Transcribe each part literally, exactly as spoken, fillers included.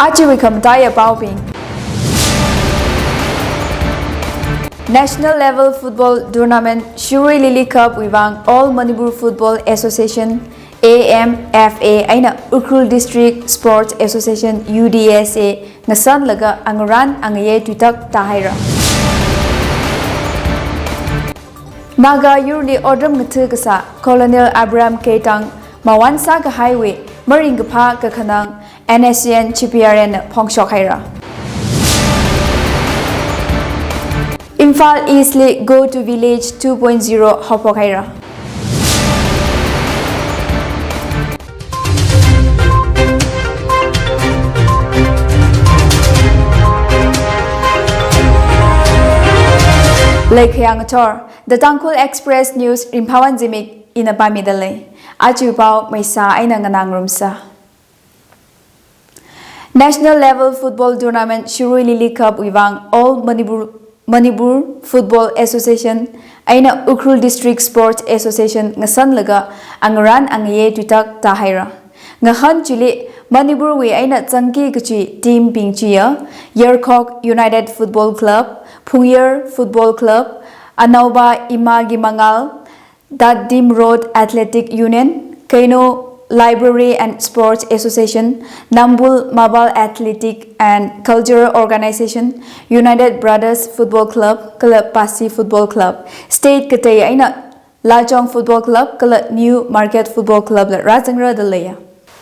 Achiwui khamataiya paobing. National Level Football Tournament Shirui Lily Cup wui vang All Manipur Football Association, A M F A, eina Ukhrul District Sports Association, U D S A, ngasanlaga angarān angayei tuitak tāhaira. Naga yurli otram ngatha kasā Colonel Abraham Keitang mawun sākahaiwui maringkaphā kakhanang N S C N G P R N na phongshok haira. Imphal East li Go to Village two point zero haophok haira. Leikhayang athor, The Tangkhul Express News, Rimphawan Zimik ina pāmida lei. Aja pao maisa eina nganā ngarumsa. National Level Football Tournament Shirui Lily Cup wui vang All Manipur, Manipur Football Association eina Ukhrul District Sports Association ngasanlaga angarān angayei tuitak tāhaira. Ngahān chili Manipur wui eina zangki kachi team bing chiya Yarkhok United Football Club, Phungyar Football Club, Anaoba Imagi Mangal, Dadim Road Athletic Union, Keino Library and Sports Association, Nambul Mabal Athletic and Cultural Organization, United Brothers Football Club, kala Pasi Football Club. State katei eina Lajong Football Club, kala New Market Football Club la rāzangra da leiya.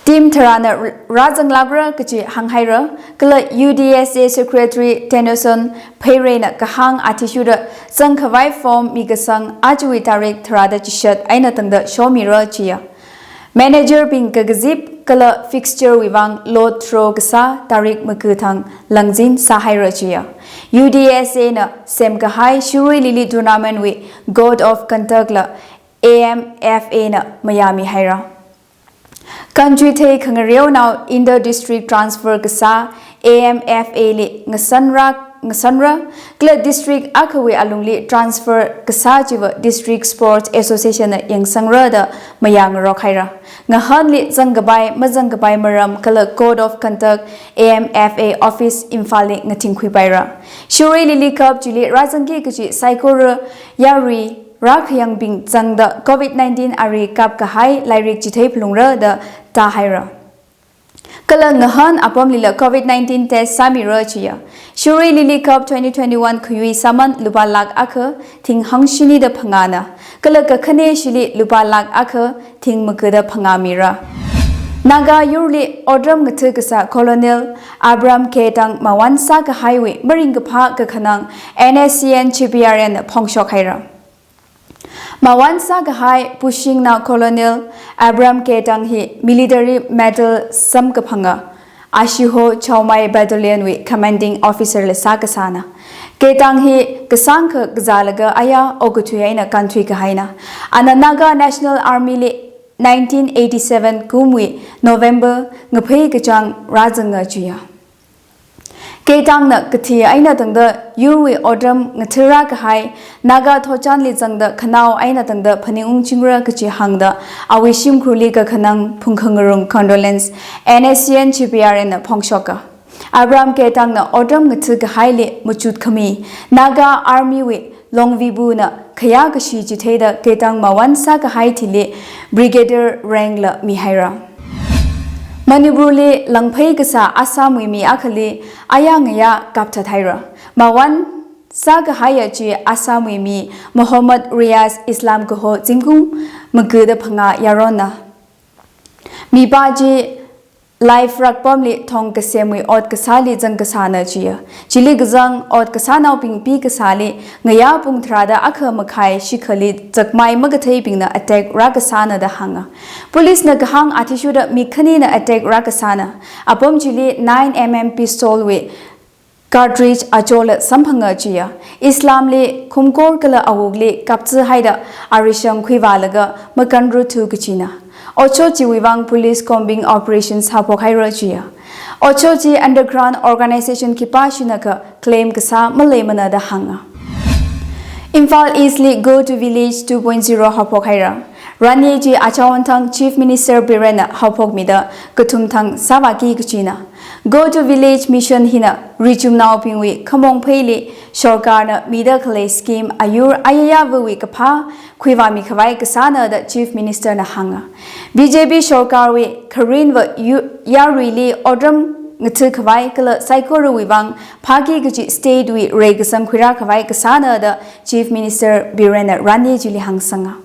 Team tharāna rāzanglakra kachi hānghaira, kala U D S A Secretary Tennyson Pheirei na kahāng athishurda zangkhavai form mikasang ajawui tarik tharāda chishat eina tangda shomira chiya. Manager bing kakazip kala fixture wui vang lot draw kasā tarik makathang langzin sāhaira chiya. U D S A na semkahai Shirui Lily Tournament wui Code of Conduct la A M F A na mayāmi haira. Kanchuithei khangareonao inter-district transfer kasā A M F A li ngasanra, ngasanra, kala district akhawui alungli transfer kasā chiva District Sports Association na yangsangra da mayāngarok haira. Ngahānli zangkapai, mazangkapai maram kala Code of Conduct A M F A Office Imphal li ngathingkhuipaira. Shirui Lily Cup chili rāzangki kachi saikora yarui rākhayangbing zangda Covid nineteen ari kapkahai lairik chithei phalungra da tāhaira. Kala ngahān apamlila Covid nineteen test sāmira chiya. Shirui Lily Cup twenty twenty-one khayui sāman lupā lakh akha thing hangshini da phangāna. Kala kakhane shili lupā lakh akha thing maka da phangā mira. Naga yurli otram ngatha kasā Colonel Abraham Keitang mawun sākahaiwui maringkaphā kakhanang N S C N G P R N na phongshok haira. Mawun sākahai Pushing na Colonel Abraham Keitang hi military medal samkaphanga Ashiho Chaomai Battalion wui commanding officer la sākasāna. Keitang hi kasāngkha kazālaga aya okathui eina kānthuikahaina. Ana Naga National Army li nineteen eighty-seven kumwui November ngaphei kachāng rāzanga chiya. Keitangna kathi eina tangda yurwui otram ngathara kahai Naga thotchanli zangda khanao eina tangda phaningung chingra kachi hāngda awui shimkhurli kakhanang phungkhangarung condolence N S C N G P R N na phongshoka. Abraham Keitangna otram ngatha kahaili machut khami Naga Army wui Longvibu na khayā kashi chitheida Keitang mawun sākahai thili Brigadier rank la mihaira. Manipurli langphei kasā Assamwui mi akhali aya ngayā kapthat haira. Mawun sākahaiya chi Assamwui mi Mohammad Riaz Islam kaho zingkum maka da phangā yaronna. Mipā chi Life rakpamli thong kasemwui ot kasāli zang kasāna chiya. Chili kazang ot kasānaobing pikasāli ngayā pung tharāda akha makhai shikhali zakmai makatheibingna attack rākasāna da hānga. Police na kahāng athishurda mi khanina attack rākasāna. Apam chili nine M M pistol wui cartridge achola samphanga chiya. Islamli khumkor kala awukli kaptsa haida arishang khuivālaga makanru thu kachina. Otshot chiwui vang police combing operation sāphok haira chiya. Otshot chi underground organization khipāshina kha claim kasā maleimana da hānga. Imphal East li Go to Village two point zero haophok haira. Ranye chi achāwon thang Chief Minister Birenna haophokmida kathum thang sāvāki kachina. Go to Village Mission hina richumnaobingwui khamong pheili sorkarna mida khalei scheme ayur ayayāvawui kaphā khuivāmi khavai kasāna da Chief Minister na hānga. B J P sorkarwui kharinva yu-, yaruili otram ngatha khavai kala saikorawui vang phāki kachi state wui reikasang khuirā khavai kasāna da Chief Minister Birenna Ranye chili hāngsanga.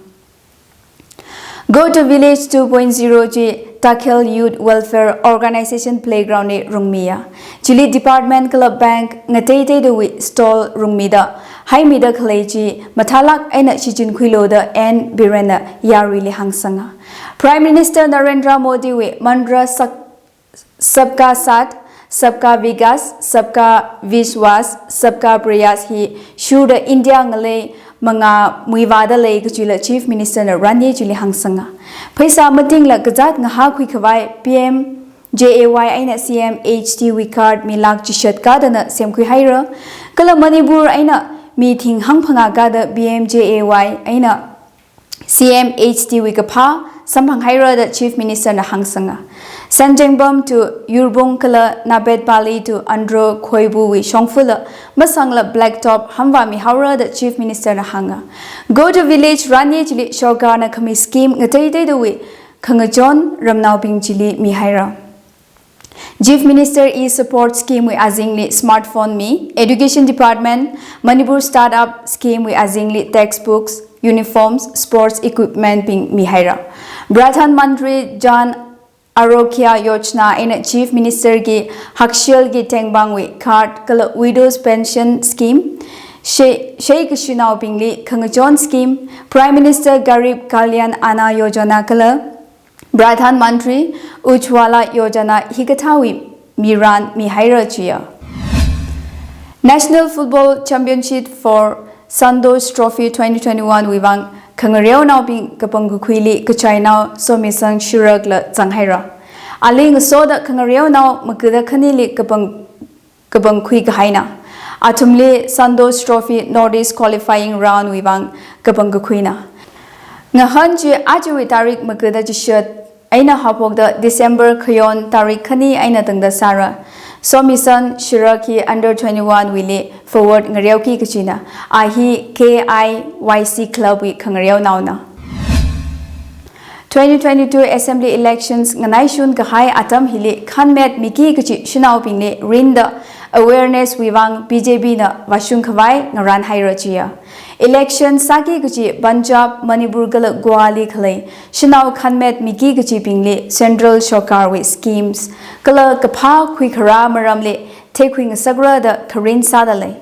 Go to Village two point zero chi Takhel Youth Welfare Organization Playground li rungmiya. Chili department kala bank ngateiteidawui stall rungmida haimida khalei chi mathālāk eina shichinkhuilu da N Birenna yaruili hāngsanga. Prime Minister Narendra Modi wui mantra sak Sabka Saath, Sabka Vikas, Sabka Vishwas, Sabka Prayas hi shurda India ngalei mangā muivāda lei kachila Chief Minister na Ranye chili hāngsanga. Pheisā matingla kazāt ngahākhui khavai P M J A Y eina C M H T wui card milāk chishat kadana semkhui haira. Kala Manipur eina mi thing hangphangā kada P M J A Y eina C M H T wui kaphā samphang haira da Chief Minister na hāngsanga. Sanjengbam to Yurbung kala Napetpalli to Andro Khoibu wui shongfala masangla blacktop hamvāmi haora da Chief Minister na hānga. Go to Village Ranye chili sorkarna khami scheme ngateiteidawui khangachon ramnaobing chili mihaira. Chief Minister e-Support Scheme wui azingli smartphone mi, Education Department, Manipur Startup Scheme wui azingli textbooks, uniforms, sports equipment bing mihaira. Pradhan Mantri Jan Arogya Yojana eina Chief Minister ki Hakshil ki Tengbang wui card kala Widows Pension Scheme, shei, shei kashinaobingli khangachon scheme, Prime Minister Garib Kalyan Anna Yojana kala Pradhan Mantri Ujjwala Yojana hikathāwui miran mihaira chiya. National Football Championship for Santosh Trophy twenty twenty-one wui vang khangareonaobing kapangkakhuili kachainao Somisang Shirak la zanghaira. Ali ngasoda khangareonao magada khanili kapang kapangkhui kahaina. Athumli Santosh Trophy North East Qualifying Round wui vang kapangkakhuina. Ngahān chi ajawui tarik magada chishat eina haophokda December khayon tarik khani eina tangda sāra. Somisang Shirak hi under twenty-one wuili forward ngareoki kachina. A hi K I Y C Club wui khangareonaona. Twenty twenty-two Assembly Elections nganaishun kahai atam hili khanmet miki kachi shanaobingli rinda awareness wui vang B J P na vāshung khavai ngaran haira chiya. Election sāki kachi Punjab, Manipur kala Goa li khalei shanao khanmet miki kachibingli Central Sorkar wui schemes kala kaphā khuikharā maramli theikhui ngasakra da kharin sāda lei.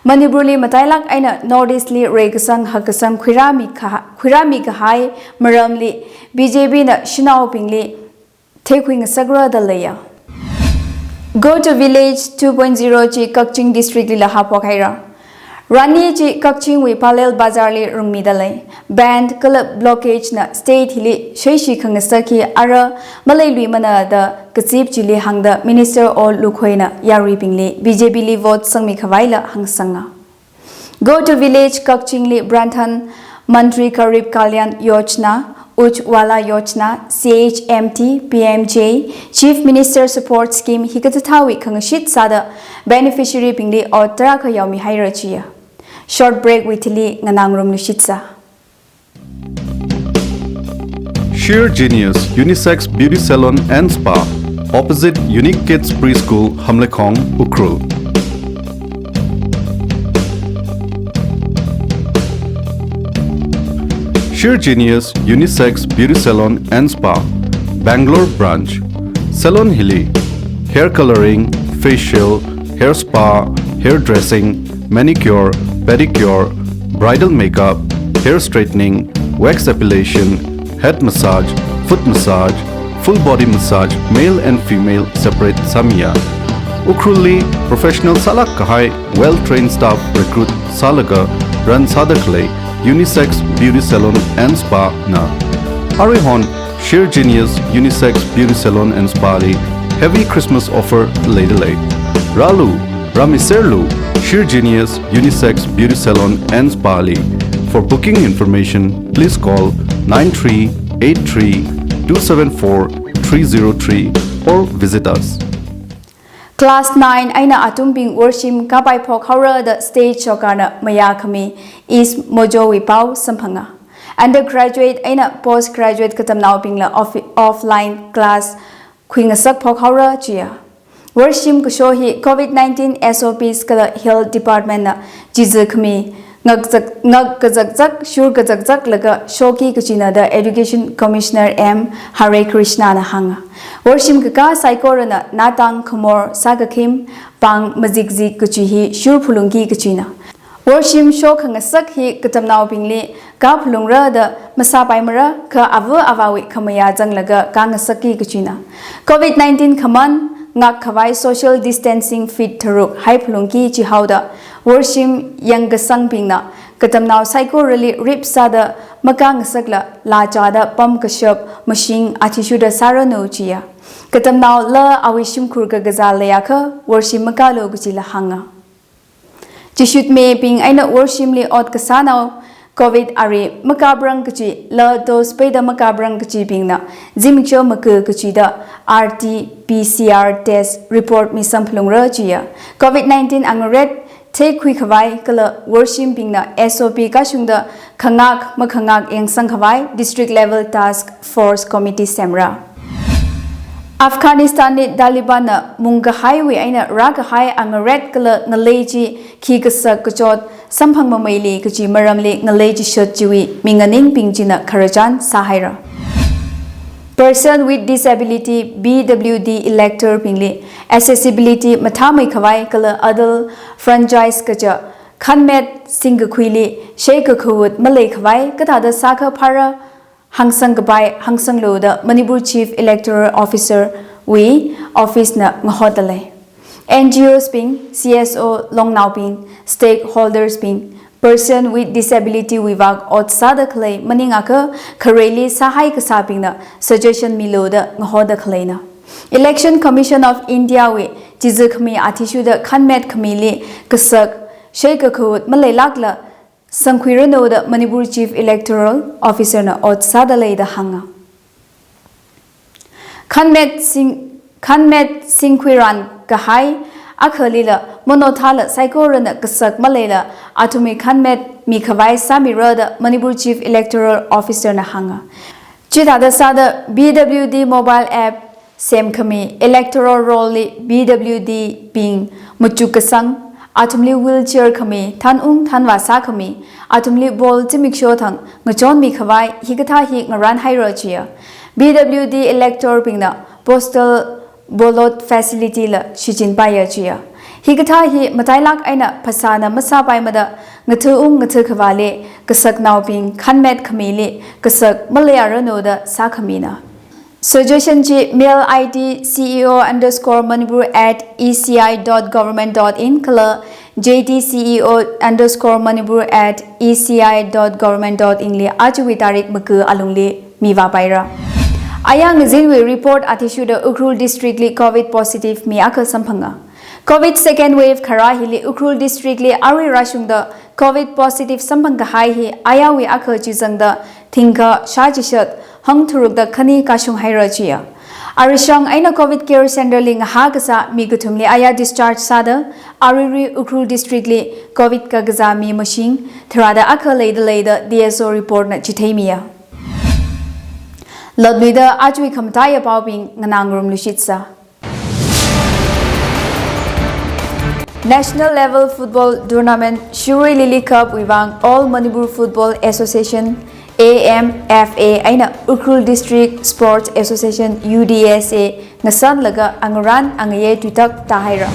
Manipur li matailāk eina North East li reikasang hakkasang khuirāmi kaha-, khuirāmi kahai maramli B J P na shanaobingli theikhui ngasakra da leiya. Go to Village two point zero chi Kakching District lila haophok haira. Rani chi Kakching wui Palel Bazar li rungmida lei. Bandh kala blockage na state hili sheishi khangasak hi ara maleiluimana da kazip chili hāngda Minister O Lukhoina yaruibingli B J P li vote sangmi khavaila hāngsanga. Go to Village Kakching li Pradhan Mantri Garib Kalyan Yojana, Ujjwala Yojana, C H M T, P M J, Chief Minister Support Scheme hikathāthāwui khangashit sāda beneficiary bingli ot tarākha yaomi haira chiya. Short break wui thili nganāngarum lushitsa. Sheer Genius Unisex Beauty Salon and Spa, opposite Unique Kids Preschool, Hamleikhong, Ukhrul. Sheer Genius Unisex Beauty Salon and Spa, Bangalore Branch. Salon hili hair colouring, facial, hair spa, hair dressing, manicure, pedicure, bridal makeup, hair straightening, wax epilation, head massage, foot massage, full body massage, male and female separate sāmiya. Ukhrulli professional sālāk kahai well-trained staff recruit sālaga run sāda khalei Unisex Beauty Salon and Spa na. Aruihon Sheer Genius Unisex Beauty Salon and Spa li heavy Christmas offer leida lei. Rālu, rāmiserlu, Sheer Genius Unisex Beauty Salon and Spa li. For booking information, please call nine three eight three two seven four three zero three or visit us. Class nine eina atumbing worshim kapai phok haora da state sorkarna mayā khami East Mojowui pao samphanga. Undergraduate eina postgraduate katamnaobingla off-, offline class khuingasak phok haora jiya. Worshim kasho hi COVID nineteen S O Ps kala Health Department na chizi khami ngakzak, ngak kazakzak, shur kazakzak laga shoki kachina da Education Commissioner M Hare Krishna na hānga. Worshim kakā saikorana natang khamor sākakhim pāng mazikzik kachi hi shur phulungki kachina. Worshim shokhangasak hi katamnaobingli kaphalungra da masāpaimara, kha ava avāwui khamayā zanglaga kangasakki kachina. COVID nineteen khaman ngak khavai social distancing feet tharuk haiphalungki jihaoda worshim yangkasangbingna katamnao saikorali rip sāda makangasakla lachada pamkashap mashing athishurda sāranu jiya. Katamnaola awui shimkhur kakazā leiakha worshim makālu kachila hānga. Chishut mibing eina worshimli ot kasānao COVID ari makaprang kachila dose peida makaprang kachibingna zimiksho maku kachida R T P C R test report misang phalungra jiya. COVID nineteen angaret theikhui khavai kala worshimbingna S O P kashungda khangak makhangak yangsang khavai District Level Task Force Committee semra. Afghanistanli Talibanna mungkahaiwui eina rākahai angaret kala ngalei chi khi kasak kachot samphang mameili kachi maramli ngalei chishot chiwui minganingbing china kharachan sāhaira. Person with Disability, P W D, elector bingli accessibility mathāmei khavai kala adult franchise kaja khanmet singkakhuili sheikakhawut malei khavai kathāda sākha phāra hāngsang kapai hāngsanglu da Manipur Chief Electoral Officer wui office na ngahotda lei. N G Os bing, C S O longnaobing, stakeholders bing, person with disability wui vak ot sāda khalei maningakha khareili sāhai kasābingna suggestion milu da ngahotda khaleina. Election Commission of India wui chizi khami athishurda khanmet khamili kasak sheikakhawut maleilakla sangkhuiranu da Manipur Chief Electoral Officer na ot sāda lei da hānga. Khanmet sing, khanmet singkhuiran kahai akhalila monothāla saikorana kasak maleila athumwui khanmet mikhavai sāmira da Manipur Chief Electoral Officer na hānga. Chithāda sāda P W D mobile app semkhami, electoral roll li P W D bing machuk kasang, athumli wheelchair khami, thanung thanvā sākhami, athumli poll zimiksho thang ngachonmi khavai hikathā hi ngaranhaira jiya. P W D elector bingna postal ballot facility la shichinpaiya jiya. Hikathā hi matailak eina phasāna masāpaimada ngathaung ngathakhavāli kasaknaobing khanmet khamili kasak maleiaranu da sākhamina. Suggestion chi mail I D C E O underscore Manipur at E C I dot government dot in kala J D C E O underscore Manipur at E C I dot government dot in li achuwui tarik maku alungli mivāpaira. Aya ngazinwui report athishurda Ukhrul District li COVID positive mi akha samphanga. COVID second wave kharā hili Ukhrul District li arui rāshungda COVID positive samphang kahai hi ayawui akha chizangda thingkha shāchishat hangtharukda khani kashung haira jiya. Arishang eina COVID care center li ngahā kasā mi kathumli aya discharge sāda aruirui Ukhrul District li COVID kakazā mi mashing tharāda akha leida leida D S O report na chitheimiya. Latluida achuwui khamataiya paobing nganāngarumlu shitsa. National Level Football Tournament Shirui Lily Cup wui vang All Manipur Football Association, A M F A, eina Ukhrul District Sports Association, U D S A, ngasanlaga angaran angaye tuitak tāhaira.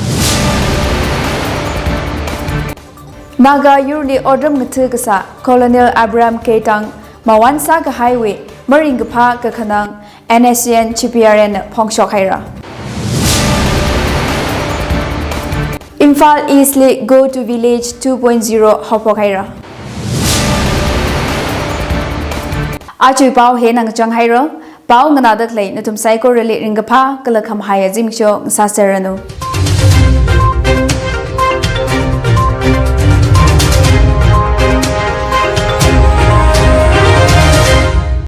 Naga yurli otram ngatha kasā Colonel Abraham Keitang mawan sākahaiwui maringkaphā kakhanang N S C N G P R N na phongshok haira. Imphal East li Go to Village two point zero haophok haira. Achuwui pao hina ngachang haira. Pao nganāda khalei nathum saikorali ringkaphā kala khamahaiya zimiksho ngasāserranu.